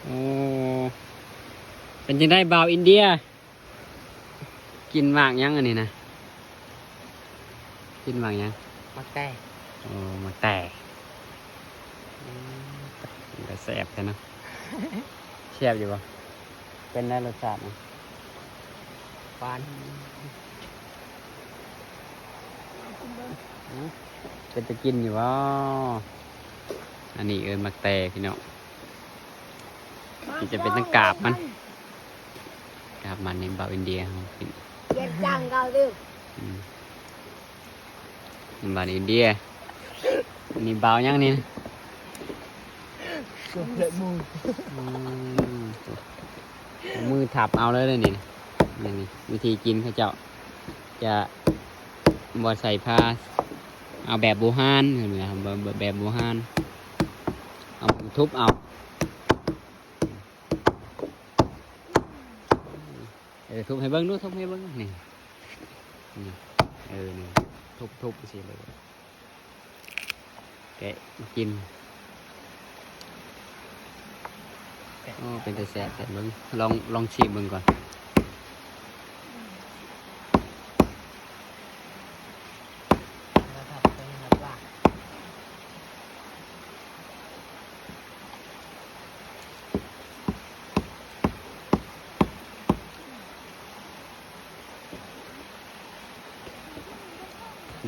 ໂອ້ ເປັນຈັ່ງໃດບ່າວອິນເດຍ? ກິນໝາກຫຍັງອັນນີ້ນະ? ກິນໝາກຫຍັງ? ໝາກແຕ. ໂອ້ ໝາກແຕ. ອືມ ເປັນຕາແຊບແທ້ເນາະ. ແຊບຢູ່ບໍ່? ເປັນໄດລົດຊາດນະ? ຫວານ. ອືມ ເປັນຕາກິນຢູ່ບໍ່? ອັນນີ້ເອີ້ນໝາກແຕພີ່ນ້ອງ. ທີ່ຈະເປັນທັງກາບມັນ ກາບມັນໃນບ່າວອິນເດຍເຮົາກິນ. ອືມ ບ່າວອິນເດຍ ອັນນີ້ບ່າວຫຍັງນີ້? ອືມ ເອົາມືທັບເອົາເລີຍນີ້. ນີ້ ນີ້ ວິທີກິນເຂົາເຈົ້າຈະບໍ່ໃສ່ຜ້າ ເອົາແບບບູຮານ ເຫັນບໍ່? ແບບ ແບບບູຮານ ເອົາມືທຸບເອົາ. ເອີ ທຸບໃຫ້ເບິ່ງດູ ທຸບໃຫ້ເບິ່ງ ນີ້ ນີ້ ເອີ ນີ້ ທຸບ ທຸບຊີ້ເລີຍ ແກະກິນ. ໂອ້ ເປັນຕາແຊບແທ້ ເບິ່ງ ລອງ ລອງຊີມເບິ່ງກ່ອນ.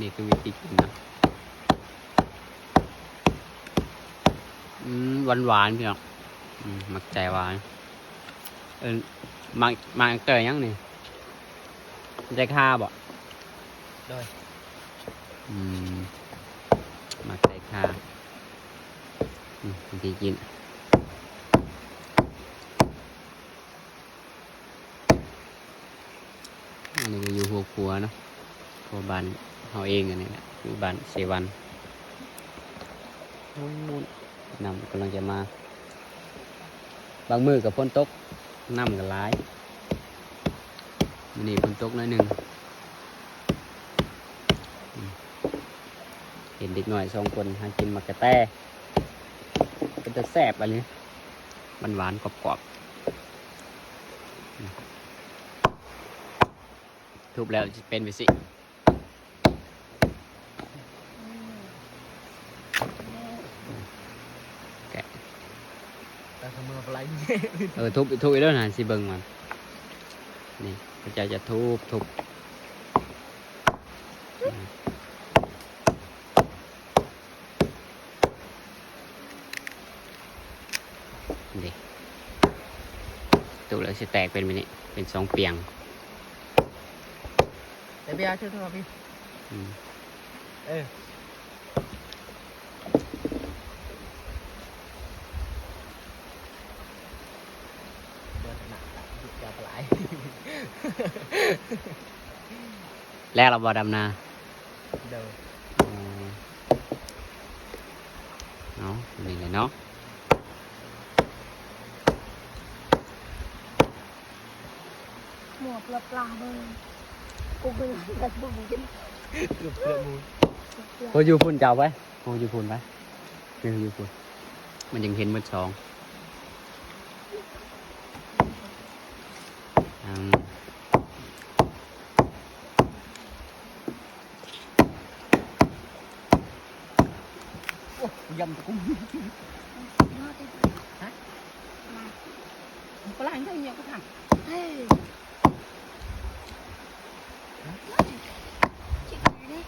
ນີ້ຄືວິທີກິນນະ. ອືມ ຫວານໆ ພີ່ນ້ອງ. ອືມ ໝາກແຕຫວານ. ເອີ້ນ ໝາກ ໝາກແຕຫຍັງນີ້? ແຕຂ່າບໍ່? ໂດຍ. ອືມ ໝາກແຕຂ່າ. ອືມ ວິທີກິນ. ອັນນີ້ກໍຢູ່ຫົວຂົວເນາະ ຂົວບ້ານເຮົາເອງ ອັນນີ້ແຫຼະ ຢູ່ບ້ານເຊວັນ. ໂອ້ ນ້ຳກຳລັງຈະມາ. ບາງມື້ກໍຝົນຕົກ ນ້ຳກໍຫຼາຍ. ມື້ນີ້ຝົນຕົກໜ້ອຍໜຶ່ງ. ອືມ ເຫັນເດັກນ້ອຍສອງຄົນຫາກິນໝາກກະແຕ ເປັນຕາແຊບອັນນີ້ ຫວານໆ ກອບໆ. ອືມ ທຸບແລ້ວຊິເປັນແບບນີ້. ແກະ ເອີ ທຸບ ທຸບອີກເດີຫັ້ນ ຊິເບິ່ງມັນ. ນີ້ ເຂົາເຈົ້າຈະທຸບ ທຸບ. ນີ້ ຕຸແລ້ວຊິແຕກເປັນແບບນີ້ ເປັນສອງປຽງ. ແຕ່ເບຍເຈົ້າໂທມາພີ້. ອືມ ເອີ ເດີນໜ້າ ເຈົ້າປາຫຼາຍ. ແລ້ວລະບໍ່ດຳນາ? ໂດຍ. ອໍ ເອົາ ນີ້ແຫຼະເນາະ ໝວກເພື່ອປາເບິ່ງ ກູເກີລແມັບບໍ່ເຫັນ ເກືອບໝູ່. ໂອ້ ຢູ່ພຸ້ນ ເຈົ້າໄປ ໂອ້ ຢູ່ພຸ້ນໄປ ເອີ ຢູ່ພຸ້ນ ມັນຍັງເຫັນໝົດສອງ. ອືມ ໂອ້ ຢຳກຸ້ງ. ຮະ? ປະຫຼາຍເຈົ້າຫຍັງກະທຳ. ເຮີ້ຍ ຮະ? ຈິກແນ່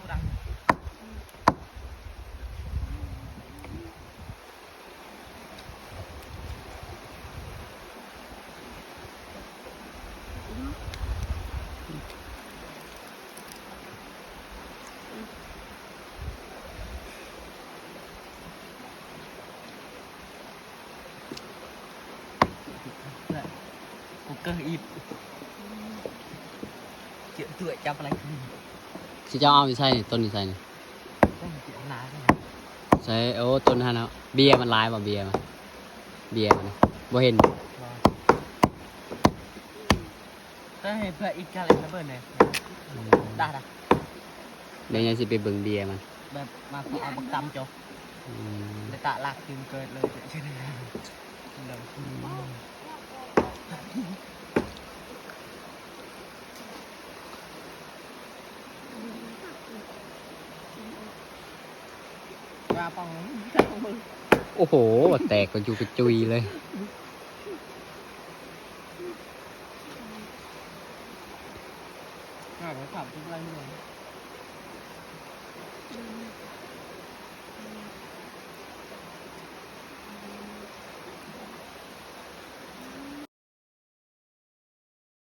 ເດ້. ກູເກີລອີດ ເຈັບຕົວຈັບອະໄລ. ຊິເຈົ້າເອົາຢູ່ໃສນີ້? ຕົ້ນຢູ່ໃສນີ້? ໃສ? ໂອ້ ຕົ້ນຫັ້ນເນາະ. ເບ້ຍມັນຫຼາຍບໍ່? ເບ້ຍມັນ ເບ້ຍມັນນະ ບໍ່ເຫັນ. ດຽວຍັງຊິໄປເບິ່ງເບ້ຍມັນ ແບບມາຂໍເອົາບັກຕຳຈົກ. ອືມ ໄດ້ຕະລາກຕື່ມເກີດເລີຍ. ໂອ້ໂຫ ແຕກກະຈຸຍກະຈຸຍເລີຍ. ອ່າ ໄປຖາມທີ່ໄລ່ເມືອງ.